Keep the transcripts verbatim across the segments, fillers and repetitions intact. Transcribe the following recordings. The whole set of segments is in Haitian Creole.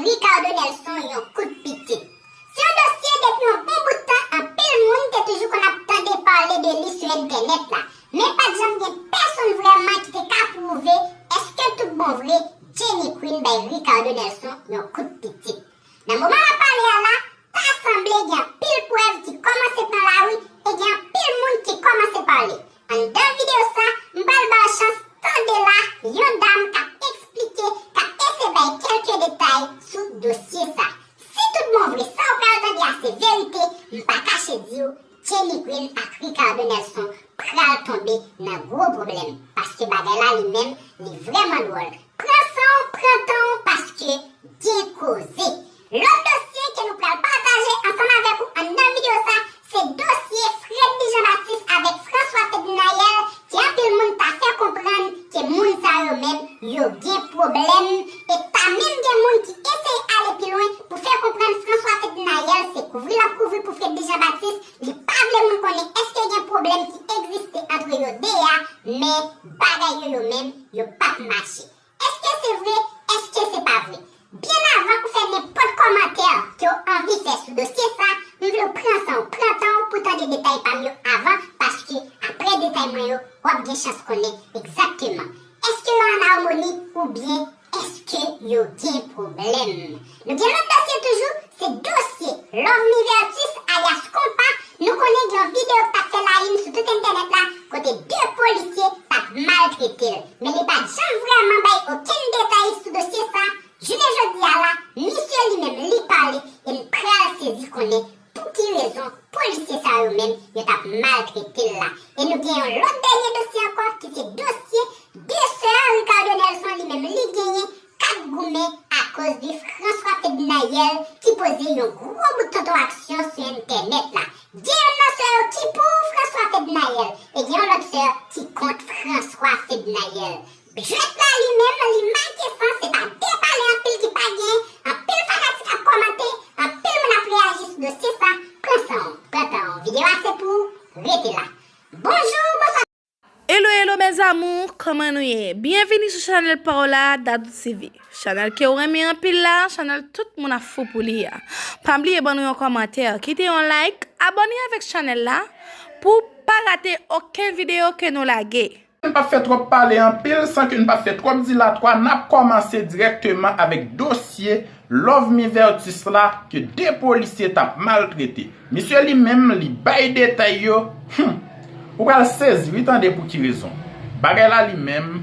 Ricardo Nelson yon kout pitit. Se yon dosye depi yon bon bout tan, anpil moun te toujou konn ap tande pale de li sou entènèt la. Men pa t janm gen pèsonn vrèman ki te ka pwouve èske tout bon vre Jenny Queen bay Ricardo Nelson yon kout pitit. Nan moman n ap pale a la, ta sanble gen anpil prèv ki kòmanse pran lari e gen anpil moun ki kòmanse pale. Anndan videyo sa, m pral ba w chans tande la yon dam k ap eksplike, k ap eseye bay kèlke detay sou dosye sa. Si tout bon vre, sa w pral tande a se verite, m pa kache di w, Jenny Queen ak Ricardo Nelson pral tonbe nan gwo pwoblèm, paske bagay la li menm, li vrèman dwòl. Pran san w, pran tan w, paske gen koze. Lòt dosye ke nou pral pataje ansanm avèk ou anndan videyo sa, se dosye Fredly Jean Baptiste avèk François Ferdinand Yèl, ke anpil moun ta fè konprann ke moun sa yo menm, yo gen pwoblèm, e ta menm gen moun ki eseye ale pi lwen pou fè konprann François Ferdinand Yèl se kouvri l ap kouvri pou Fredly Jean Baptiste, li pa vle moun konnen èske gen pwoblèm ki egziste antre yo de a, men bagay yo yo menm, yo p ap mache. Èske se vre? Èske se pa vre? Byen avan ou fè nenpòt kòmantè ke w anvi fè sou dosye sa, m vle w pran san w, pran tan w pou tande detay pa m yo avan, paske apre detay mwen yo, w ap gen chans konnen egzakteman èske yo ann amoni oubyen èske yo gen pwoblèm. Nou gen lòt dosye toujou, se dosye Lovemy Vertus alyas Konpa. Nou konnen gen yon videyo k t ap fè la une sou tout entènèt la, kote de polisye t ap maltrete l. Men li pa t janm vrèman bay okenn detay sou dosye sa. Jounen jodi a la, misye li menm li pale e m pral sezi konnen pou ki rezon polisye sa yo menm yo t ap maltrete l la. E nou gen yon lòt dènye dosye ankò ki se dosye de sè Ricardo Nelson li menm li genyen k ap goumen akoz de François Ferdinand Yèl ki poze yon gwo bout tonton aksyon sou entènèt la. Gen youn nan sè yo ki pou François Ferdinand Yèl e gen yon lòt sè ki kont François Ferdinand Yèl. Jwèt la li menm, li make san, se pa de pale anpil ki pa gen, anpil fanatik ap kòmante, anpil moun ap reyaji sou dosye sa, pran san w, pran tan w, videyo a se pou ou, rete la. Bonjou, bonswa. Hello, hello, mes amours, kòman nou ye? Byenvini sou chanèl pa w la, Dadou T V. Chanèl ke w renmen anpil la, chanèl tout moun ap fou pou li a. Pa bliye ban nou yon kòmantè, kite yon like, abòne avèk chanèl la pou w pa rate okenn videyo ke nou lage. M p ap fè twòp pale anpil san ke n pa fè twòp dilatwa, n ap kòmanse dirèkteman avèk dosye Lovemy Vertus la ke de polisye t ap maltrete. Misye li menm, li bay detay yo, hum, ou pral sezi wi tande pou ki rezon. Bagay la li menm,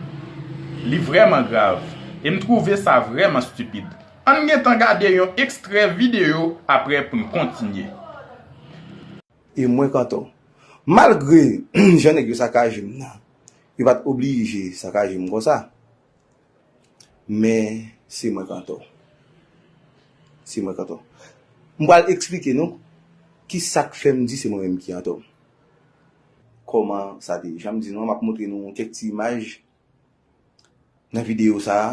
li vrèman grav. E m twouve sa vrèman stipid. Ann gentan gade yon ekstrè videyo apre pou n kontinye. E mwen Kanton. Malgre jan nèg yo sakaje m nan, yo pa t oblije sakaje m konsa. Men se mwen Kanton. Se mwen Kanton. M pral eksplike nou ki sa k fè m di se mwen menm ki antò. Kòman sa te ye? Jan m di nou an, m ap montre nou kèk ti imaj nan videyo sa a.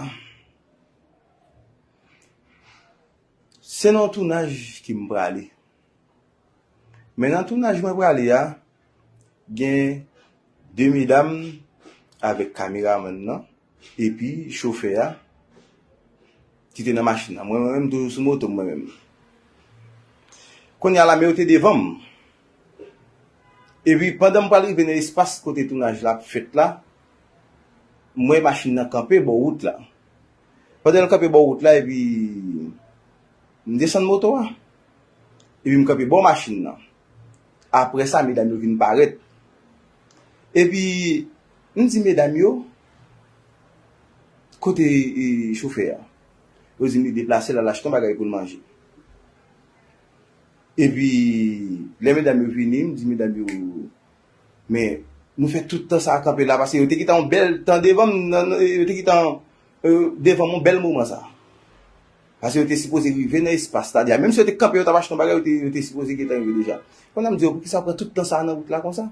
Se nan yon tounaj ke m prale. Men nan tounaj mwen prale a, gen de medam avèk kameramann nan, epi chofè a ki te nan machin nan. Mwen menm, m toujou sou moto m mwen menm. Kounye a la, men yo te devan m. Epi pandan m pral rive nan espas kote tounaj la ap fèt la, m wè machin nan kanpe bò wout la. Pandan l kanpe bò wout la, epi m desann moto a. Epi m kanpe bò machin nan. Apre sa, medam yo vin parèt. Epi m di medam yo, kote e, chofè a? Yo di m li deplase l al achte yon bagay pou l manje. Epi lè medam yo vini, m di medam yo, men nou fè tout tan sa a kanpe la, paske yo te gentan yon bèl tan devan m, nan, nan, yo te gentan, euh, devan m yon bèl moman sa. Paske yo te sipoze rive nan espas la deja. Menm si yo te kanpe, yo t ap achte yon bagay, yo te, yo te sipoze gentan rive deja. Kounye a m di yo, poukisa w pran tout tan sa a nan wout la konsa?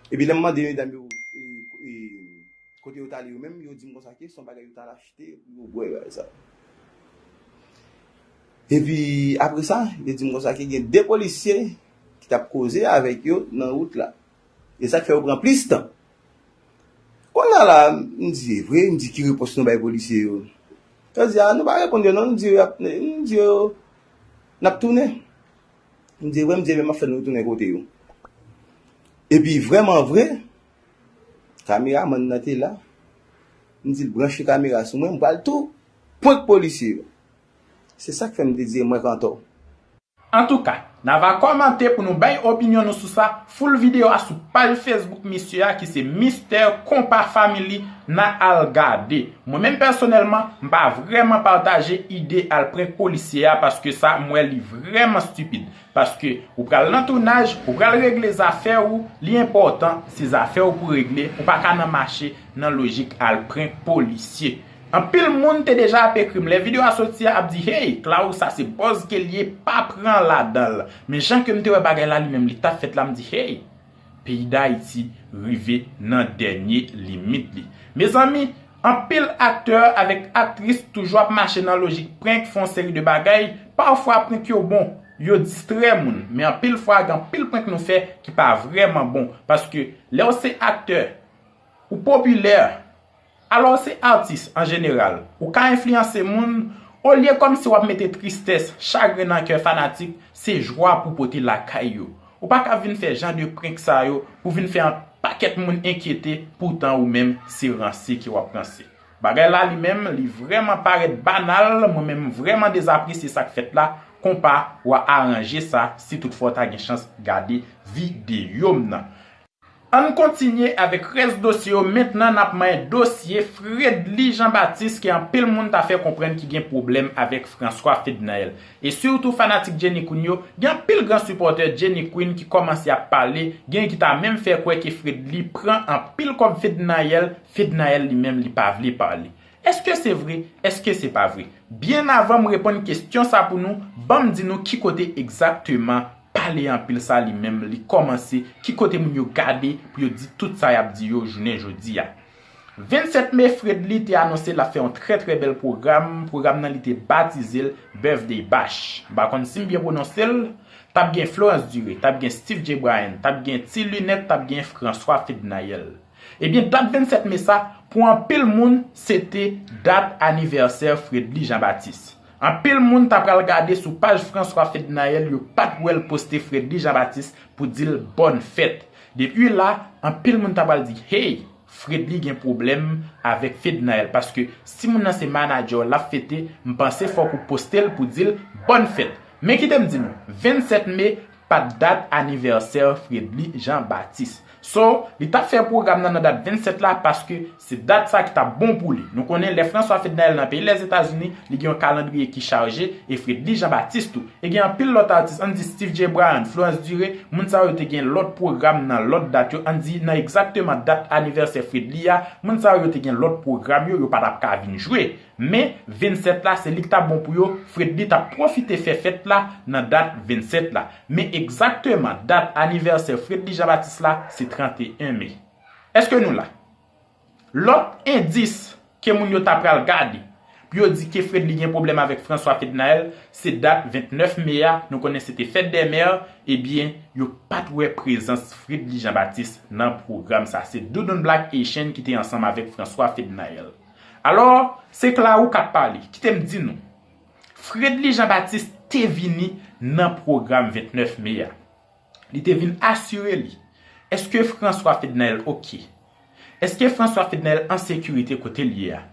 Epi lè m mande medam yo, e, e, kote yo t ale yo menm, yo di m konsa ke se yon bagay yo t al achte pou yo bwè, bagay sa. Epi apre sa, yo di m konsa ke gen de polisye ki t ap koze avèk yo nan wout la. E sa k fè yo pran plis tan. Kounye a la, m di, e vre, m di, ki repons nou bay polisye yo? Jodi a, nou pa reponn yo non, nou di yo, y ap- nou di yo, n ap tounen. M di, wè, m di, ebyen, m ap fè nou tounen kote yo. Epi, vrèman vre, kameramann nan te la. M di l branche kamera sou mwen, m pral tou prank polisye yo. Se sa k fè m te di mwen Kanto. Antouka, n a va kòmante pou nou bay opinyon nou sou sa, full videyo a sou paj Facebook misye a ki se Mister Konpa Family, n a al gade. Mwen menm pèsonèlman, m pa vrèman pataje ide al prank polisye a paske sa m wè li vrèman stipid. Paske ou pral nan tounaj, ou pral regle zafè ou, li enpòtan, se zafè ou pou regle, ou pa ka nan mache nan lojik al prank polisye. Anpil moun te deja ap ekri m lè videyo a soti a ap di hey, Claro sa se buzz ke l ye, pa pran ladan l. Men jan ke m te wè bagay la li menm li t ap fèt la m di hey, peyi Dayiti rive nan dènye limit li. Mezanmi, anpil aktè avèk aktris toujou ap mache nan lojik prank, fè yon seri de bagay, pafwa prank yo bon, yo distrè moun, men anpil fwa gen anpil prank nou fè ki pa vrèman bon, paske lè w se aktè, ou popilè, alò w se atis an jeneral, ou ka enfliyanse moun, olye kòmsi w ap mete tristès, chagren nan kè fanatik, se jwa pou pote lakay yo. Ou pa ka vin fè jan de prank sa yo pou vin fè yon pakèt moun enkyete, poutan ou menm se ranse ke w ap ranse. Bagay la li menm, li vrèman parèt banal, mwen menm m vrèman dezapresye sa k fèt la, konpa w a aranje sa si toutfwa w ta gen chans gade videyo m nan. Ann kontinye avèk rès dosye yo mentnan n ap manyen dosye Fredly Jean Baptiste ke anpil moun ta fè konprann ki gen pwoblèm avèk François Fednaelle. E sitou fanatik Jenny Queen yo, gen anpil gran sipòtè Jenny Queen ki kòmanse ap pale, gen ki ta menm fè kwè ke Fredly pran anpil kòb Fednaelle, Fednaelle li menm li pa vle pale. Èske se vre? Èske se pa vre? Byen avan m reponn kesyon sa pou nou, ban m di nou ki kote egzakteman pale anpil sa li menm li kòmanse, ki kote moun yo gade pou yo di tout sa y ap di yo jounen jodi a. Vennsèt me, Fredly te anonse l ap fè yon trè trè bèl pwogram. Pwogram nan li te batize l Birthday Bash. M pa konn si m byen pwononse l. T ap gen Florence Duré, t ap gen Steve J. Bryan, t ap gen Ti Lunèt, t ap gen François Fednaelle. Ebyen, dat vennsèt me sa, pou anpil moun, se te dat anivèsè Fredly Jean Baptiste. Anpil moun ta pral gade sou paj François Fednaelle, yo pa t wè l poste Fredly Jean Baptiste pou di l bòn fèt. Depi la, anpil moun ta pral di, hey, Fredly gen pwoblèm avèk Fednaelle, paske si moun nan se manadjè w l ap fete, m panse fòk ou poste l pou di l bòn fèt. Men kite m di nou, vennsèt me pa t dat anivèsè Fredly Jean Baptiste. So, li t ap fè pwogram nan nan dat vennsèt la paske se dat sa ki t ap bon pou li. Nou konnen lè François Fednaelle nan peyi Lèzetazini, li gen yon kalandriye ki chaje, e Fredly Jean Baptiste tou. E gen anpil lòt atis, ann di Steve J. Bryan, Florence Duré, moun sa yo te gen lòt pwogram nan lòt dat yo, ann di nan egzakteman dat anivèsè Fredly a, moun sa yo te gen lòt pwogram yo, yo pa t ap ka vin jwe. Men, vennsèt la, se li k t ap bon pou yo, Fredly t ap pwofite fè fèt la nan dat vennsèt la. Men egzakteman, dat anivèsè Fredly Jean Baptiste la, se tranteyen me. Èske nou la? Lòt endis ke moun yo ta pral gade pou yo di ke Fredly gen pwoblèm avèk François Fednaelle, se dat ventnèf me a, nou konnen se te fèt dè mè, ebyen, yo pa t wè prezans Fredly Jean Baptiste nan pwogram sa. Se Doudoune Black Haitian ki te ansanm avèk François Fednaelle. Alò, se Claro k ap pale, kite m di nou, Fredly Jean Baptiste te vini nan pwogram ventnèf me a. Li te vin asire li. Èske François Fednaelle oke? Èske François Fednaelle an sekirite kote l ye a?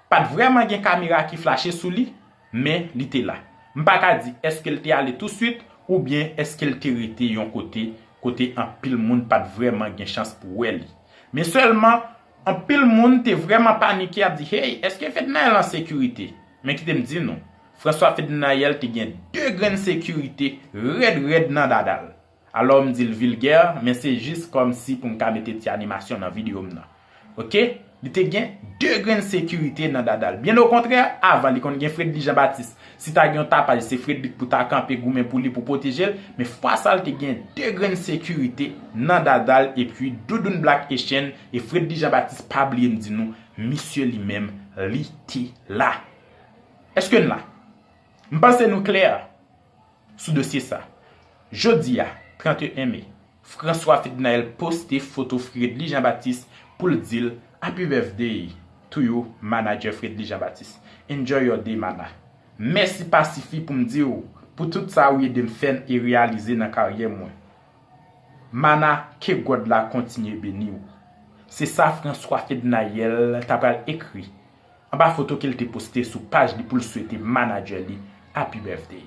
Pa t vrèman gen kamera ki flache sou li, men li te la. M pa ka di èske l te ale touswit oubyen èske l te rete yon kote, kote anpil moun pa t vrèman gen chans pou wè li. Men sèlman, anpil moun te vrèman panike ap di, hey, èske Fednaelle an sekirite? Men kite m di nou, François Fednaelle te gen de grenn sekirite rèd rèd nan dada l. Alò m di l vilgè, men se jis kòmsi pou m ka mete ti animasyon nan videyo m nan. Oke? Li te gen de grenn sekirite nan dada l. Byen okontrè, avan li konn gen Fredly Jean Baptiste. Si ta gen yon tapaj, se Fredly k pou ta kanpe goumen pou li pou pwoteje l, men fwa sa l te gen de grenn sekirite nan dada l epi Doudoune Black Haitian e Fredly Jean Baptiste pa bliye m di nou, misye li menm, li te la. Èske n la? M panse nou klè sou dosye sa. Jodi a, tranteyen me, François Fednaelle poste foto Fredly Jean Baptiste pou l di l Happy birthday to you, manadjè Fredly Jean Baptiste. Enjoy your day, Mana. Mèsi pa sifi pou m di w pou tout sa ou ede m fè e reyalize nan karyè mwen. Mana, ke God la kontinye beni w. Se sa François Fednaelle ta pral ekri anba foto ke l te poste sou paj li pou l swete manadjè li happy birthday.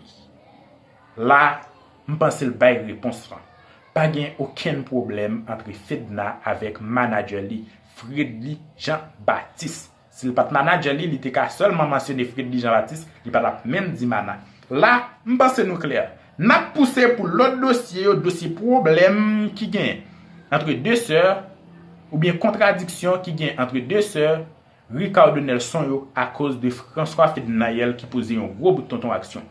La, m panse l bay repons lan. Pa gen okenn pwoblèm antre Fedna avèk manadjè li, Fredly Jean Baptiste. Si l pa t manadjè li, li te ka sèlman mansyone Fredly Jean Baptiste, li pa t ap menm di Mana. La, m panse nou klè. N ap pouse pou lòt dosye yo, dosye pwoblèm ki genyen antre de sè, oubyen kontradiksyon ki genyen antre de sè Ricardo Nelson yo akoz de François Fednaelle ki poze yon gwo bout tonton aksyon.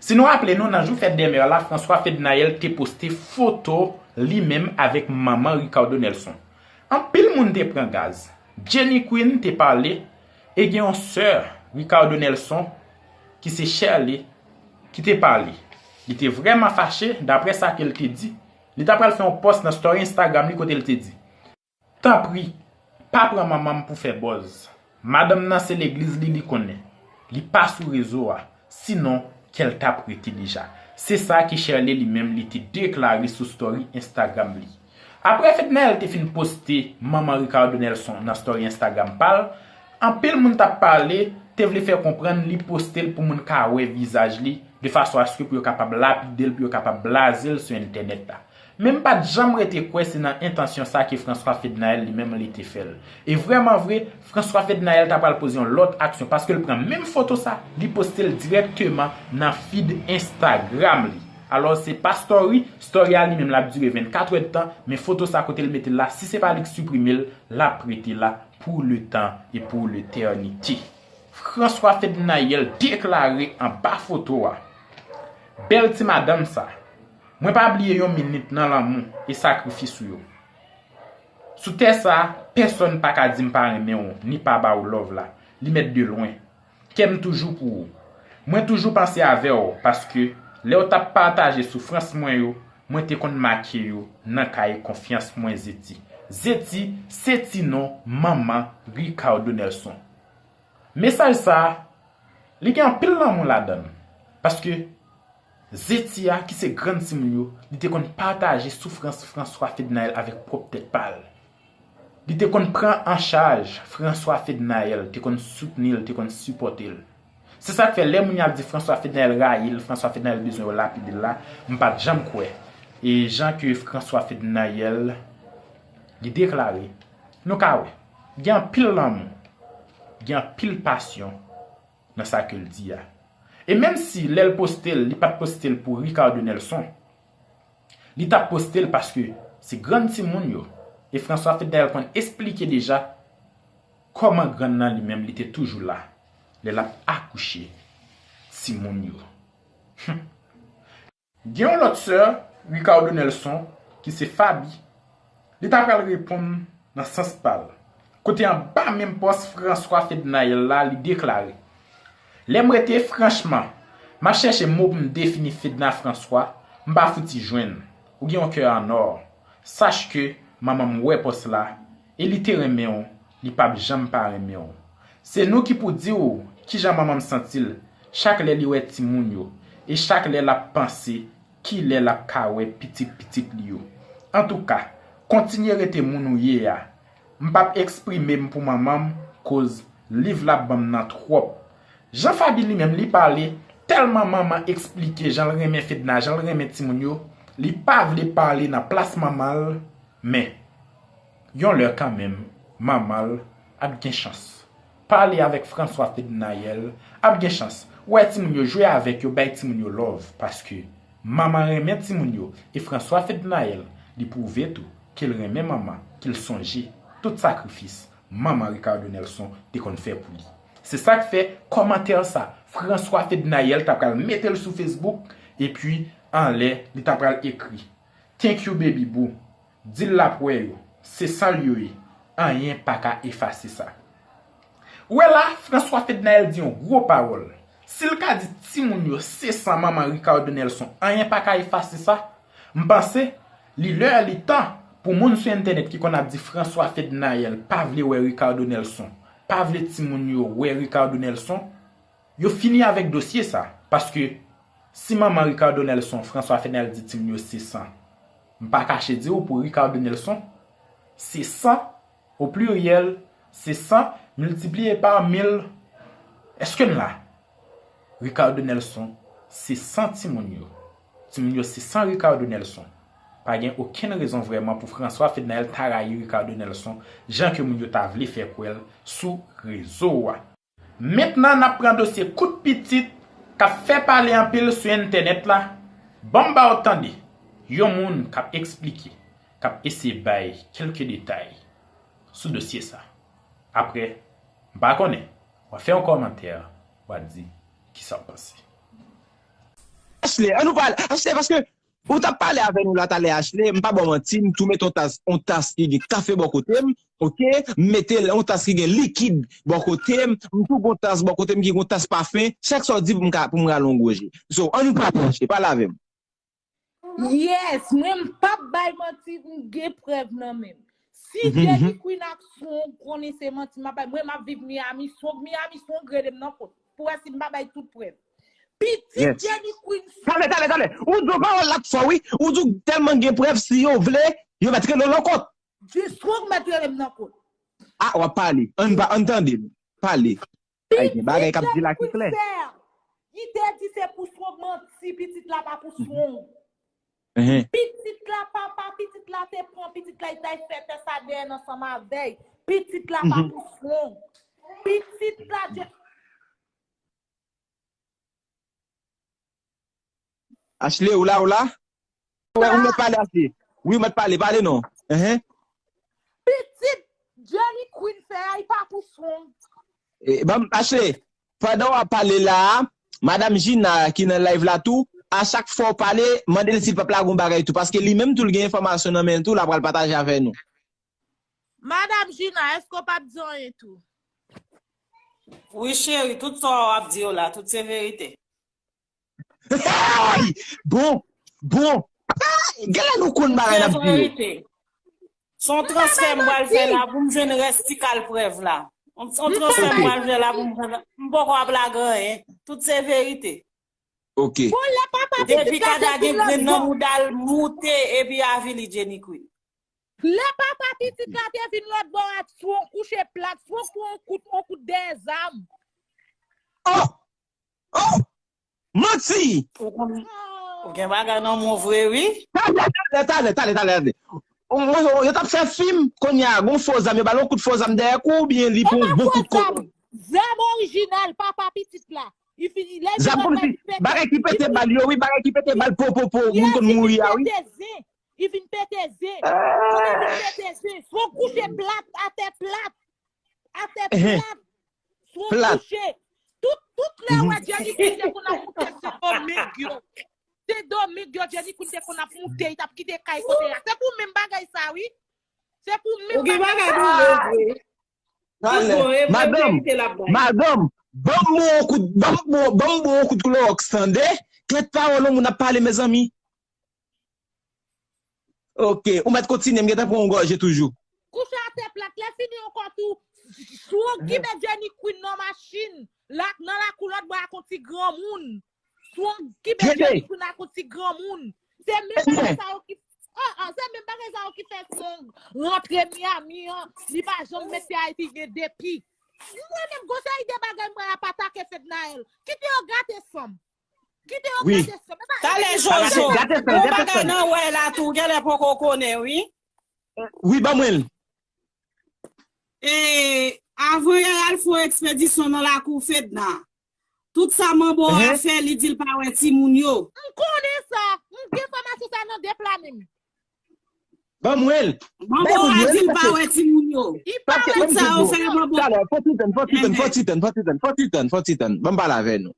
Si nou raple nou, nan jou fèt dèmè la, François Fednaelle te poste foto li menm avèk manman Ricardo Nelson. Anpil moun te pran gaz. Jenny Queen te pale, e gen yon sè Ricardo Nelson, ki se Shirley, ki te pale. Li te vrèman fache, daprè sa ke l te di. Li ta pral fè yon pòs nan story Instagram li kote l te di, tanpri, pa pran manman m pou fè bòz. Madanm nan se legliz li, li konnen. Li pa sou rezo a, sinon kè l t ap rete deja. Se sa ke Shirley li menm li te deklare sou story Instagram li. Apre Fednaelle te fin poste manman Ricardo Nelson nan story Instagram pa l, anpil moun t ap pale, te vle fè konprann li poste l pou moun ka wè vizaj li, de fason aske pou yo kapab lapide l, pou yo kapab blaze l sou entènèt la. Men m pa t janm rete kwè se nan entansyon sa ke François Fednaelle li menm li te fè l. E vrèman vre, François Fednaelle ta pral poze yon lòt aksyon, paske l pran menm foto sa, li poste l dirèkteman nan feed Instagram li. Alò, se pa story, story a li menm l ap dire vennkat èdtan, men foto sa kote l mete l la, si se pa li k siprime l, l ap rete la pour le temps et pour l'éternité. François Fednaelle deklare anba foto a, bèl ti madanm sa, mwen pa bliye yon minit nan lanmou e sakrifis ou yo. Sou tè sa, pèsonn pa ka di m pa renmen w, ni pa ba w love la, li mèt de lwen. Kè m toujou pou ou. Mwen toujou panse avè w, paske lè w t ap pataje soufrans mwen yo, mwen te konn make yo nan kaye konfyans mwen Zeti. Zeti, se ti non manman Ricardo Nelson. Mesaj sa a, li gen anpil lanmou ladan l. Paske Zeti a, ki se grann timoun yo, li te konn pataje soufrans François Fednaelle avèk pwòp tèt pa l. Li te konn pran an chaj François Fednaelle, te konn soutni l, te konn sipòte l. Se sa k fè lè moun yo ap di François Fednaelle rayi l, François Fednaelle bezwen yo lapide l la, m pa t janm kwè. E jan ke François Fednaelle, li deklare, nou ka wè, gen anpil lanmou, gen anpil pasyon nan sa ke l di a. E menm si lè l poste l, li pa t poste l pou Ricardo Nelson, li t ap poste l paske se grann timoun yo. E François Fednaelle konn esplike deja kòman grann nan li menm li te toujou la lè l ap akouche timoun yo. Hum. Gen yon lòt sè Ricardo Nelson, ki se Faby, li ta pral reponn nan sans pa l. Kote anba menm pòs François Fednaelle la, li deklare, lè m rete, franchman, m ap chèche mo pou m defini Fedna François, m pa fouti jwenn. Ou gen yon kè an ò. Sache ke manman m wè pòs la, e li te renmen w, li p ap janm pa renmen w. Se nou ki pou di w kijan manman m santi l chak lè li wè timoun yo, e chak lè l ap panse kilè l ap ka wè pitit pitit li yo. Antouka, kontinye rete moun ou ye a. M p ap eksprime m pou manman m, koz liv l ap ban m nan twòp. Jan Faby li menm li pale, tèlman manman eksplike jan l renmen Fedna, jan l renmen timoun yo, li pa vle pale nan plas manman l, men yon lè kanmenm, manman l ap gen chans pale avèk François Fednaelle, ap gen chans wè timoun yo, jwe avèk yo, bay timoun yo love, paske manman renmen timoun yo, e François Fednaelle, li pwouve tou ke l renmen manman, ke l sonje tout sakrifis manman Ricardo Nelson te konn fè pou li. Se sa k fè kòmantè sa, François Fednaelle ta pral mete l sou Facebook, epi anlè, li ta pral ekri, thank you, baby boo. Di l l ap wè yo. Se san l yo ye. Anyen pa ka efase sa. Ou wè la, François Fednaelle di yon gwo pawòl. Si l ka di timoun yo se san manman Ricardo Nelson, anyen pa ka efase sa, m panse li lè, li tan pou moun sou entènèt ki konn ap di François Fednaelle pa vle wè Ricardo Nelson, pa vle timoun yo wè Ricardo Nelson, yo fini avèk dosye sa. Paske si manman Ricardo Nelson, François Fednaelle di timoun yo se san, m pa kache di w pou Ricardo Nelson, se san, o pliryèl, se san miltipliye pa mil. Èske n la? Ricardo Nelson, se san timoun yo. Timoun yo se san Ricardo Nelson. Pa gen okenn rezon vrèman pou François Fednaelle ta rayi Ricardo Nelson, jan ke moun yo ta vle fè kwè l sou rezo a. Mentnan n ap pran dosye kout pitit k ap fè pale anpil sou entènèt la. Ban m ba w tande yon moun k ap eksplike, k ap eseye bay kèlke detay sou dosye sa. Apre, m pa konnen, w a fè yon kòmantè, w a di kisa w panse. Ashley, an nou pale. Ashley, paske ou t ap pale avè nou la talè, Ashley, m pa ba w manti, m tou mete yon tas, yon tas ki gen kafe bò kote m, oke? M mete yon tas ki gen likid bò kote m, m tou gen yon tas bò kote m ki gen yon tas pafen, chak sa w di pou m ka, pou m rale yon goje. So, an nou pale, Ashley, pale avè m. Yes, mwen m p ap bay manti, m gen prèv nan men m. Si Jenny Queen ak Strong konnen se manti m ap bay, mwen m ap viv Miami, Strong Miami, Strong rele m nan kont pou wè si m pa bay tout prèv. Pitit Jenny Queen. Talè, talè, talè. Ou di w pawòl la fò wi. Ou di w tèlman gen prèv si yo vle, yo mèt rele w nan kont. Strong mèt rele m nan kont. Ah, w ap pale. Ann pa, ann tande l. Pale. Ay, gen bagay k ap di la ki klè. Li te di se pou Strong manti, pitit la pa pou Strong. Pitit la papa, pitit la te pran, pitit la li t al fè tès A D N ansanm avè l. Pitit la pa pou Strong. Pitit la je... Ashley, ou la, ou la? Ou mèt pale, Ashley. Wi, ou mèt pale, pale non. Enhen. Pitit Jenny Queen fè a, li pa pou Strong. E, ban m, Ashley, pandan w ap pale la a, Madanm Gina ki nan live la tou, a chak fwa w pale, mande l si l p ap lage yon bagay tou, paske li menm tou l gen enfòmasyon nan men l tou, l ap pral pataje avè nou. Madanm Gina, èske w p ap di anyen tou? Wi cheri, tout sa w ap di yo la, tout se verite. Hey! Bon, bon. Hey! Genlè nou konn bagay n ap di yo. Se yon transfè m pral fè la pou m jwenn rès ti kal prèv la. Yon transfè m pral fè la pou m jwenn. M poko ap lage anyen. Tout se verite. Ok. Depi Kada gen grenn nan mouda l moute epi avili Jenny Queen. Lè papa pitit la te vin lòt bò a, Strong kouche plat, Strong pran yon kout, yon kout dèyè zam. Oh! Oh! Manti! Ou gen bagay nan men w vre wi. Talè, talè, talè, talè, talè. Yo t ap fè fim, kounye a, gon fo zam, yo ba l yon kout fo zam dèyè kou, oubyen li pran yon bon kout kote. Zam orijinal, papa pitit la. Li fini, lè li vin lòt bò a, li pete. Bagay ki pete bal yo, wi, bagay ki pete bal, po, po, po, moun konn mouri a, wi. Li vin pete zen. Li vin pete zen. Strong kouche plat, atè plat. Atè plat. Strong kouche. Tout, tout lè w wè Jenny Queen te konn ap moute Sendomeng yo. Sendomeng yo, Jenny Queen te konn ap moute, li t ap kite kay kote a. Se pou menm bagay sa, wi. Se pou menm bagay sa. Talè. Madanm, madanm, ban m bon yon kout, ban m bon, ban m bon yon kout klowòks tande. Kèt pawòl yon moun ap pale, mezanmi. Ok, ou mèt kontinye, m gentan pran yon gòje toujou. Kouche atè plat, lè fini ankò tou, Strong ki met Jenny Queen nan machin, la, nan lakou lòt bò a ak yon ti granmoun. Strong ki met Jenny Queen ak yon ti granmoun. Se menm bagay sa yo ki, ah, ah, se menm bagay sa yo ki fè Strong rantre Miami an, li pa janm met Ayiti gen depi. Mwen menm, gon seri de bagay mwen ap atake Fednaelle. Kite yo gate san m. Kite yo gate san m. Talè Jojo, gon bagay nan wè la tou, genlè poko konnen, wi. Wi, ban mwen l. E, avan yè al fè yon ekspedisyon nan lakou Fedna. Tout sa Manbo a fè, li di l pa wè timoun yo. M konnen sa. M gen enfòmasyon sa nan de pla men m. Ban mwen l. Manbo a di l pa wè timoun yo. Tout sa yo fè Manbo. Talè, fò ti tann, fò ti tann, fò ti tann, fò ti tann, fò ti tann, fò ti tann. Ban m pale avè nou.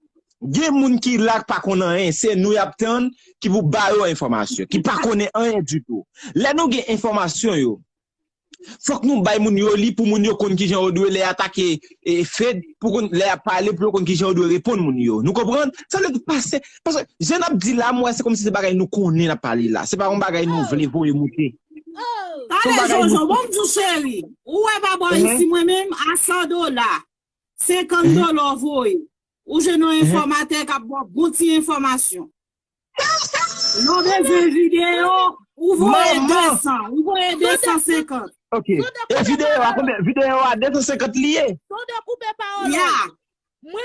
Gen moun ki la k pa konn anyen, se nou y ap tann ki pou ba yo enfòmasyon, ki pa konnen anyen ditou. Lè nou gen enfòmasyon yo, fòk nou bay moun yo li pou moun yo konn kijan yo dwe lè y atake e, Fed, pou konn lè y ap pale, pou yo konn kijan yo dwe reponn moun yo. Nou konprann? Sa vle di pase, paske jan n ap di la, m wè se kòmsi se bagay nou konnen n ap pale la. Se pa yon bagay nou vle voye moute. Tande, Jojo, bon m di w, cheri. Ou wè pa bò isi, mwen menm, a san dola, senkant dola w voye. Ou jwenn yon enfòmatè k ap ba w bon ti enfòmasyon. Lè w bezwen videyo, ou voye de san, ou voye de san senkant. Ok. E videyo a konbyen? Videyo a de san senkant li ye. Tande, koupe pawòl. Ya.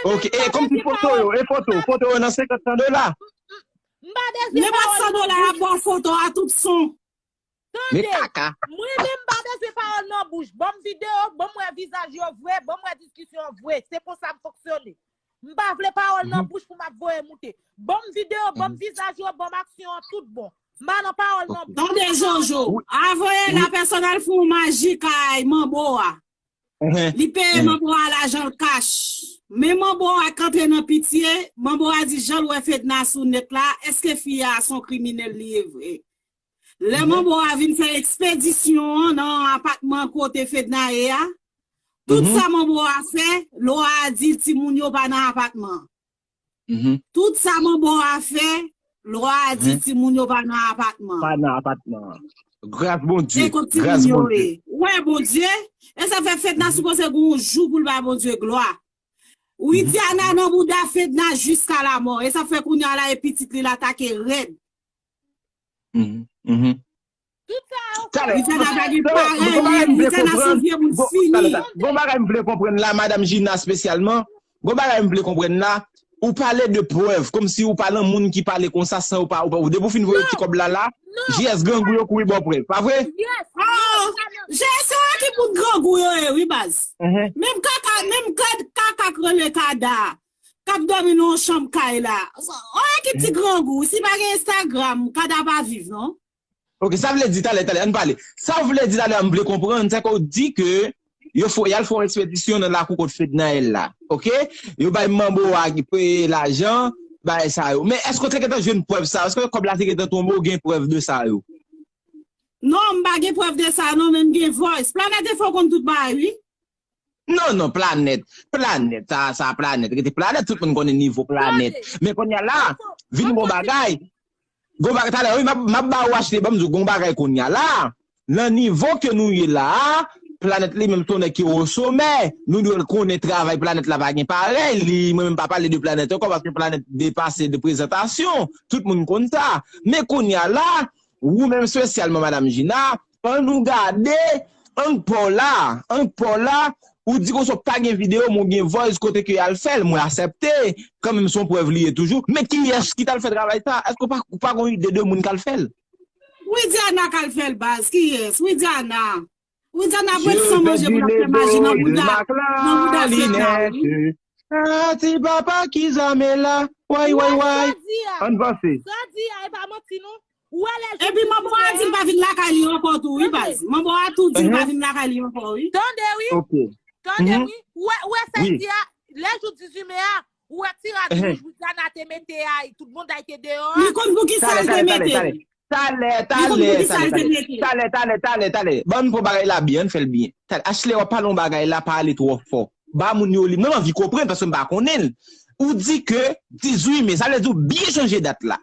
Ok. E kòmsi foto yo, e foto, foto yo nan senkant san dola. M pa bezwen pawòl. Nenpòt san dola, y ap ba w foto a tout son. Men kaka. Mwen menm m pa bezwen pawòl nan bouch. Ban m videyo, ban m wè vizaj yo vre, ban m wè diskisyon vre. Se konsa m fonksyone. M pa vle pawòl nan bouch pou m ap voye moute. Ban m videyo, ban m vizaj yo, ban m aksyon an tout bon. M pa nan pawòl nan bouch. Tande Jojo, a voye la pèsonèl fè yon maji kay manbo a. Li peye manbo a lajan l kach. Men manbo a k antre nan pitye, manbo a di jan l wè Fedna sou nèt la, èske fi a se yon kriminèl li ye vre? Lè manbo a vin fè ekspedisyon an nan apatman kote Fedna ye a, tout sa manbo a fè, lwa a di timoun yo pa nan apatman an. Tout sa manbo a fè, lwa a di timoun yo pa nan apatman an. Pa nan apatman an. Gras Bondye. E kot timoun yo ye? Ou wè Bondye? E sa fè Fedna sipoze gen yon jou pou l bay Bondye glwa. Widiana nan bouda Fedna jiska lamò. E sa fè kounye a la e pitit li l atake rèd. Tout sa yo fè. Widiana pa gen paran li, Widiana se vye moun fini. Gon bagay m vle konprann la, Madanm Gina espesyalman. Gon bagay m vle konprann la. Ou pale de prèv, kòmsi ou pa nan moun ki pale konsa san ou pa, ou pa, depi w fin voye ti kòb la la, G S grangou yo kouri ba w prèv, pa vre? Yes. Oh, G S yo ki moun grangou yo ye, wi baz. Menm kaka, menm kad kaka k rele kada, k ap dòmi nan yon chanm kay la. Oh, ki ti grangou, si pa gen Instagram, kada pa viv non. Ok, sa vle di talè, talè, ann pale. Sa w vle di talè a, m vle konprann, sa ke w di ke yo fè, y al fè yon ekspedisyon nan lakou kot Fednaelle la. Ok? Yo bay manbo a ki peye lajan, bagay sa yo. Men èske w te gentan jwenn prèv sa yo? Èske kòb la te gentan tonbe, w gen prèv de sa yo? Non, m pa gen prèv de sa non, men m gen voice. Planèt Enfo konn tout bagay, wi. Non, non, Planèt. Planèt, sa, sa Planèt. Rete Planèt, tout moun konnen nivo Planèt. Men kounye a la, vin gon bagay. Gon bagay, talè, wi, m ap, m ap ba ou achte, ban m di w, gon bagay kounye a la. Nan nivo ke nou ye la a, Planèt li menm se yon nèg ki osomè. Nou dwe konnen travay Planèt la pa gen parèy. Li, mwen menm pa pale de Planèt ankò, paske Planèt depase de prezantasyon. Tout moun konn sa. Men kounye a la, ou menm espesyalman, Madanm Gina, ann nou gade, ank pa w la, ank pa w la, ou di konsa w pa gen videyo, men w gen voice kote ke y al fè l, mwen aksepte, kanmenm se yon prèv li ye toujou. Men kiyès ki t al fè travay sa? Èske w pa, ou pa gen yon ide de moun k al fè l? Widiana k al fè l baz, kiyès? Widiana. Widiana bwè san manje pou l ap fè maji nan bouda, nan bouda Fedna wi. Ah, ti papa ki zame la. Way, way, way. Ann vanse. Sa di a, e pa manti non. Ou wè lè jou Epi manbo a di l pa vin lakay li ankò tou wi baz. Manbo a tou di l pa vin lakay li ankò wi. Tande wi. Ok. Tande wi. Ou wè, ou wè sa l di a, lè jou dizuit me a, ou wè ti rad wouj Widiana te mete a, tout moun te deyò a. Li konn poukisa l te mete l. Talè, talè, talè, talè, talè, talè. Ban m pran bagay la byen, ann fè l byen. Talè, Ashley, w ap pale yon bagay la, pa ale twò fò. Ba moun yo li. Mwen, m anvi konprann, paske m pa konnen l. Ou di ke dizuit me, sa vle di w byen chanje dat la.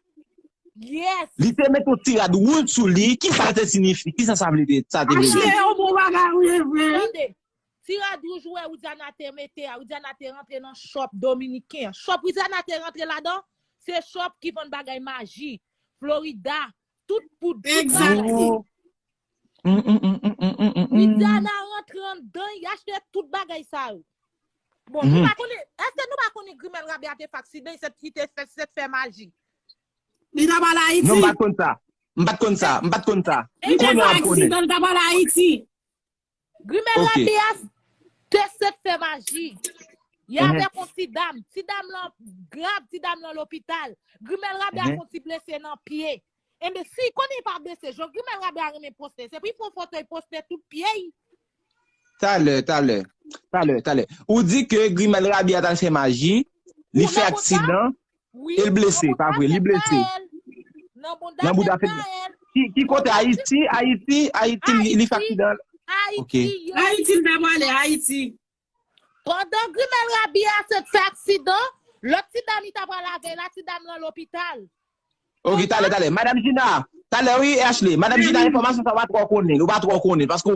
Yes. Li te mete yon ti rad wouj sou li, kisa l te siyifi? Kisa sa vle di? Sa te vle di? Ashley, yon bon bagay, wi, e vre. Tande. Ti rad wouj ou wè Widiana te mete a, Widiana te rantre nan shop dominiken an. Shop Widiana te rantre ladan, se shop ki vann bagay maji, Florida, tout poud, tout bagay. Widiana rantre anndan, y achte tout bagay sa yo. Bon, nou pa konnen, èske nou pa konnen Grimèl Rabia te fè aksidan, se li te fè, se te fè maji? Li t ap al Ayiti. Non, m pa t konn sa. M pa t konn sa. M pa t konn sa. Li te fè aksidan, li t ap al Ayiti. Grimèl Rabia te sèt fè maji. Y avèk yon ti dam. Ti dam lan grav, ti dam lan lopital. Grimèl Rabia fè yon ti blese nan pye. Enben, si konnen pa blese, jan Grimèl Rabia renmen poste, se pou l pran foto, l poste tout pye l. Talè, talè. Talè, talè. Ou di ke Grimèl Rabia t al fè maji, li fè aksidan, E l blese, pa vre, li blese. Nan bouda Fednaelle. Ki, ki kote? Ayiti, Ayiti, Ayiti, li, li fè aksidan. Ok. Ayiti, l t ap ale, Ayiti. Pandan Grimèl Rabia se t fè aksidan, lòt ti dam li t ap al avè l la, ti dam lan lopital. Ok, talè, talè. Madanm Gina, Talè wi, Ashley. Madanm Gina, enfòmasyon sa w pa twò konnen. Ou pa twò konnen. Paske